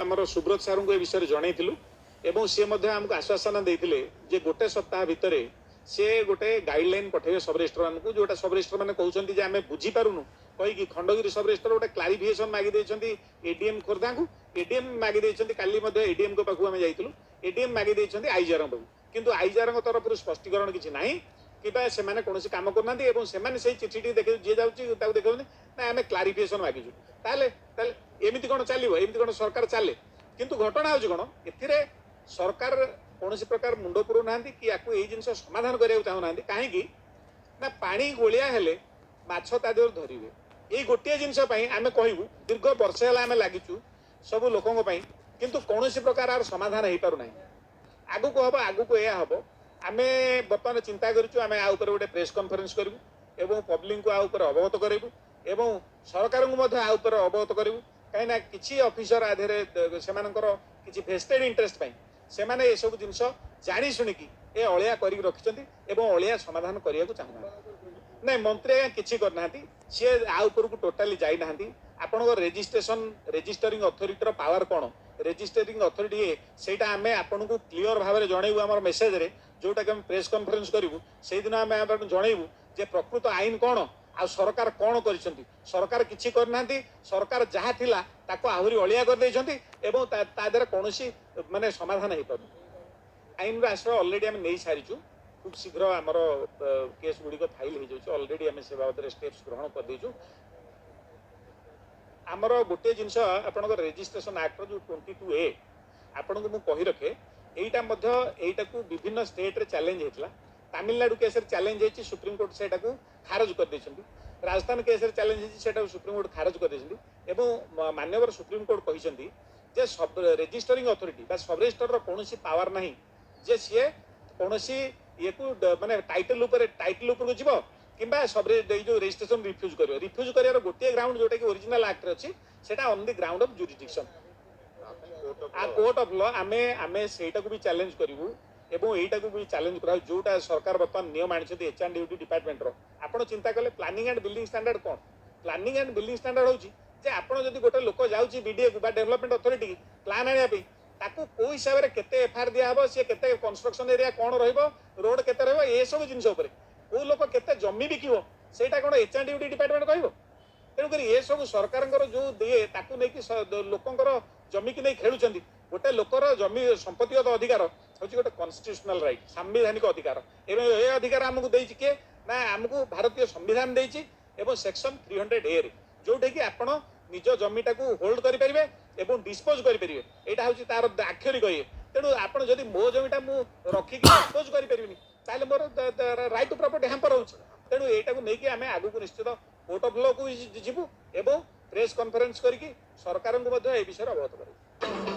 ଆମର ସୁବ୍ରତ ସାର୍ଙ୍କୁ ଏ ବିଷୟରେ ଜଣେଇଥିଲୁ ଏବଂ ସିଏ ମଧ୍ୟ ଆମକୁ ଆଶ୍ୱାସନା ଦେଇଥିଲେ ଯେ ଗୋଟେ ସପ୍ତାହ ଭିତରେ ସେ ଗୋଟେ ଗାଇଡଲାଇନ ପଠେଇବେ ସବ୍ ରେଜିଷ୍ଟ୍ରାରମାନଙ୍କୁ, ଯୋଉଟା ସବ୍ ରେଜିଷ୍ଟ୍ରାର ମାନେ କହୁଛନ୍ତି ଯେ ଆମେ ବୁଝିପାରୁନୁ କହିକି ଖଣ୍ଡଗିରି ସବ୍ ରେଜିଷ୍ଟ୍ରାର ଗୋଟେ କ୍ଲାରିଫିକେସନ ମାଗି ଦେଇଛନ୍ତି ଏଡିଏମ୍ ଖୋର୍ଦ୍ଧାଙ୍କୁ। ଏଡିଏମ୍ ମାଗି ଦେଇଛନ୍ତି, କାଲି ମଧ୍ୟ ଏଡିଏମ୍ଙ୍କ ପାଖକୁ ଆମେ ଯାଇଥିଲୁ। ଏଡିଏମ୍ ମାଗି ଦେଇଛନ୍ତି ଆଇଜିଆରଙ୍କ ପାଖକୁ, କିନ୍ତୁ ଆଇଜିଆରଙ୍କ ତରଫରୁ ସ୍ପଷ୍ଟୀକରଣ କିଛି ନାହିଁ କିମ୍ବା ସେମାନେ କୌଣସି କାମ କରୁନାହାନ୍ତି। ଏବଂ ସେମାନେ ସେଇ ଚିଠିଟି ଦେଖେ, ଯିଏ ଯାଉଛି ତାକୁ ଦେଖାଉଛନ୍ତି ନା ଆମେ କ୍ଲାରିଫିକେସନ ମାଗିଛୁ। ତାହେଲେ ଏମିତି କ'ଣ ଚାଲିବ? ଏମିତି କ'ଣ ସରକାର ଚାଲେ? କିନ୍ତୁ ଘଟଣା ହେଉଛି କ'ଣ, ଏଥିରେ ସରକାର କୌଣସି ପ୍ରକାର ମୁଣ୍ଡ ପୁରଉନାହାନ୍ତି କି ୟାକୁ ଏଇ ଜିନିଷ ସମାଧାନ କରିବାକୁ ଚାହୁଁନାହାନ୍ତି। କାହିଁକି ନା ପାଣି ଗୋଳିଆ ହେଲେ ମାଛ ତା ଦେହରୁ ଧରିବେ। ଏଇ ଗୋଟିଏ ଜିନିଷ ପାଇଁ ଆମେ କହିବୁ, ଦୀର୍ଘ ବର୍ଷେ ହେଲା ଆମେ ଲାଗିଛୁ ସବୁ ଲୋକଙ୍କ ପାଇଁ, କିନ୍ତୁ କୌଣସି ପ୍ରକାର ଆର ସମାଧାନ ହେଇପାରୁନାହିଁ। ଆଗକୁ ହବ, ଆଗକୁ ଏଇଆ ହବ। ଆମେ ବର୍ତ୍ତମାନ ଚିନ୍ତା କରିଛୁ, ଆମେ ଆ ଉପରେ ଗୋଟେ ପ୍ରେସ୍ କନଫରେନ୍ସ କରିବୁ ଏବଂ ପବ୍ଲିକକୁ ଆ ଉପରେ ଅବଗତ କରିବୁ ଏବଂ ସରକାରଙ୍କୁ ମଧ୍ୟ ଆ ଉପରେ ଅବଗତ କରିବୁ। କାହିଁକିନା କିଛି ଅଫିସର ଆ ଦେହରେ ସେମାନଙ୍କର କିଛି ଭେଷ୍ଟେଡ୍ ଇଣ୍ଟରେଷ୍ଟ ପାଇଁ ସେମାନେ ଏସବୁ ଜିନିଷ ଜାଣି ଶୁଣିକି ଏ ଅଳିଆ କରିକି ରଖିଛନ୍ତି ଏବଂ ଅଳିଆ ସମାଧାନ କରିବାକୁ ଚାହୁଁନାହାନ୍ତି। ନାଇଁ, ମନ୍ତ୍ରୀ ଆଜ୍ଞା କିଛି କରିନାହାନ୍ତି। ସିଏ ଆ ଉପରକୁ ଟୋଟାଲି ଯାଇନାହାନ୍ତି। ଆପଣଙ୍କ ରେଜିଷ୍ଟ୍ରେସନ, ରେଜିଷ୍ଟରିଂ ଅଥରିଟିର ପାୱାର କ'ଣ, ରେଜିଷ୍ଟରିଂ ଅଥରିଟି, ସେଇଟା ଆମେ ଆପଣଙ୍କୁ କ୍ଲିଅର ଭାବରେ ଜଣେଇବୁ ଆମର ମେସେଜରେ, ଯୋଉଟାକି ଆମେ ପ୍ରେସ୍ କନଫରେନ୍ସ କରିବୁ। ସେଇଦିନ ଆମେ ଆପଣଙ୍କୁ ଜଣେଇବୁ ଯେ ପ୍ରକୃତ ଆଇନ କ'ଣ ଆଉ ସରକାର କ'ଣ କରିଛନ୍ତି। ସରକାର କିଛି କରିନାହାନ୍ତି। ସରକାର ଯାହା ଥିଲା ତାକୁ ଆହୁରି ଅଳିଆ କରିଦେଇଛନ୍ତି ଏବଂ ତା ଦେହରେ କୌଣସି ମାନେ ସମାଧାନ ହେଇପାରୁନି। ଆଇନର ଆଶ୍ରୟ ଅଲରେଡି ଆମେ ନେଇ ସାରିଛୁ। ଖୁବ୍ ଶୀଘ୍ର ଆମର କେସ୍ ଗୁଡ଼ିକ ଫାଇଲ୍ ହେଇଯାଉଛି। ଅଲରେଡି ଆମେ ସେ ବାବଦରେ ଷ୍ଟେପ୍ସ ଗ୍ରହଣ କରିଦେଇଛୁ। ଆମର ଗୋଟିଏ ଜିନିଷ, ଆପଣଙ୍କର ରେଜିଷ୍ଟ୍ରେସନ ଆକ୍ଟର ଯୋଉ 22A, ଆପଣଙ୍କୁ ମୁଁ କହି ରଖେ, ଏଇଟା ମଧ୍ୟ ଏଇଟାକୁ ବିଭିନ୍ନ ଷ୍ଟେଟରେ ଚ୍ୟାଲେଞ୍ଜ ହେଇଥିଲା। ତାମିଲନାଡୁ କେସରେ ଚ୍ୟାଲେଞ୍ଜ ହେଇଛି, ସୁପ୍ରିମକୋର୍ଟ ସେଇଟାକୁ ଖାରଜ କରିଦେଇଛନ୍ତି। ରାଜସ୍ଥାନ କେସରେ ଚ୍ୟାଲେଞ୍ଜ ହେଇଛି, ସେଇଟାକୁ ସୁପ୍ରିମକୋର୍ଟ ଖାରଜ କରିଦେଇଛନ୍ତି। ଏବଂ ମାନ୍ୟବର ସୁପ୍ରିମକୋର୍ଟ କହିଛନ୍ତି ଯେ ସବ୍ ରେଜିଷ୍ଟରିଂ ଅଥରିଟି ବା ସବ୍ ରେଜିଷ୍ଟ୍ରାରର କୌଣସି ପାୱାର ନାହିଁ ଯେ ସିଏ କୌଣସି ଇଏକୁ ମାନେ ଟାଇଟଲ ଉପରେ, ଟାଇଟଲ ଉପରକୁ ଯିବ କିମ୍ବା ସବ୍ ଏଇ ଯୋଉ ରେଜିଷ୍ଟ୍ରେସନ ରିଫ୍ୟୁଜ କରିବ। ରିଫ୍ୟୁଜ କରିବାର ଗୋଟିଏ ଗ୍ରାଉଣ୍ଡ, ଯୋଉଟା କି ଓରିଜିନାଲ ଆକ୍ଟରେ ଅଛି, ସେଇଟା on the ground of jurisdiction. A court of ଲ ଆମେ ସେଇଟାକୁ ବି ଚ୍ୟାଲେଞ୍ଜ କରିବୁ ଏବଂ ଏଇଟାକୁ ବି ଚ୍ୟାଲେଞ୍ଜ କରାହଉଛି, ଯୋଉଟା ସରକାର ବର୍ତ୍ତମାନ ନିୟମ ଆଣିଛନ୍ତି ଏଚ୍ ଆଣ୍ଡ ୟୁଡି ଡିପାର୍ଟମେଣ୍ଟର। ଆପଣ ଚିନ୍ତା କଲେ, ପ୍ଲାନିଂ ଆଣ୍ଡ ବିଲ୍ଡିଂ ଷ୍ଟାଣ୍ଡାର୍ଡ କ'ଣ? ପ୍ଲାନିଂ ଆଣ୍ଡ ବିଲ୍ଡିଂ ଷ୍ଟାଣ୍ଡାର୍ଡ ହେଉଛି ଯେ ଆପଣ ଯଦି ଗୋଟେ ଲୋକ ଯାଉଛି ବିଡିଏ କୁ ବା ଡେଭଲପମେଣ୍ଟ ଅଥରିଟି ପ୍ଲାନ୍ ଆଣିବା ପାଇଁ, ତାକୁ କୋଉ ହିସାବରେ କେତେ ଏଫଆର ଦିଆହବ, ସିଏ କେତେ କନଷ୍ଟ୍ରକ୍ସନ ଏରିଆ କ'ଣ ରହିବ, ରୋଡ କେତେ ରହିବ, ଏସବୁ ଜିନିଷ ଉପରେ କୋଉ ଲୋକ କେତେ ଜମି ବିକିବ, ସେଇଟା କ'ଣ ଏଚ୍ ଆଣ୍ଡ ୟୁଡି ଡିପାର୍ଟମେଣ୍ଟ କହିବ? ତେଣୁକରି ଏସବୁ ସରକାରଙ୍କର ଯୋଉ ଦିଏ, ତାକୁ ନେଇକି ଲୋକଙ୍କର ଜମିକି ନେଇ ଖେଳୁଛନ୍ତି। ଗୋଟେ ଲୋକର ଜମି ସମ୍ପତ୍ତିଗତ ଅଧିକାର ହେଉଛି ଗୋଟେ କନଷ୍ଟିଟ୍ୟୁସନାଲ ରାଇଟ୍, ସାମ୍ବିଧାନିକ ଅଧିକାର। ଏବଂ ଏ ଅଧିକାର ଆମକୁ ଦେଇଛି କିଏ ନା ଆମକୁ ଭାରତୀୟ ସମ୍ବିଧାନ ଦେଇଛି ଏବଂ ସେକ୍ସନ 300Aରେ, ଯୋଉଟାକି ଆପଣ ନିଜ ଜମିଟାକୁ ହୋଲ୍ଡ କରିପାରିବେ ଏବଂ ଡିସ୍ପୋଜ କରିପାରିବେ। ଏଇଟା ହେଉଛି ତାର ଆକ୍ଷରିକ ଇଏ। ତେଣୁ ଆପଣ ଯଦି ମୋ ଜମିଟା ମୁଁ ରଖିକି ଡିସ୍ପୋଜ କରିପାରିବିନି, ତାହେଲେ ମୋର ରାଇଟ୍ ଟୁ ପ୍ରପର୍ଟି ହ୍ୟାମ୍ପର ହେଉଛି। ତେଣୁ ଏଇଟାକୁ ନେଇକି ଆମେ ଆଗକୁ ନିଶ୍ଚିତ କୋର୍ଟ ଅଫ୍ ଲକୁ ଯିବୁ ଏବଂ ପ୍ରେସ୍ କନଫରେନ୍ସ କରିକି ସରକାରଙ୍କୁ ମଧ୍ୟ ଏ ବିଷୟରେ ଅବଗତ କରିବୁ।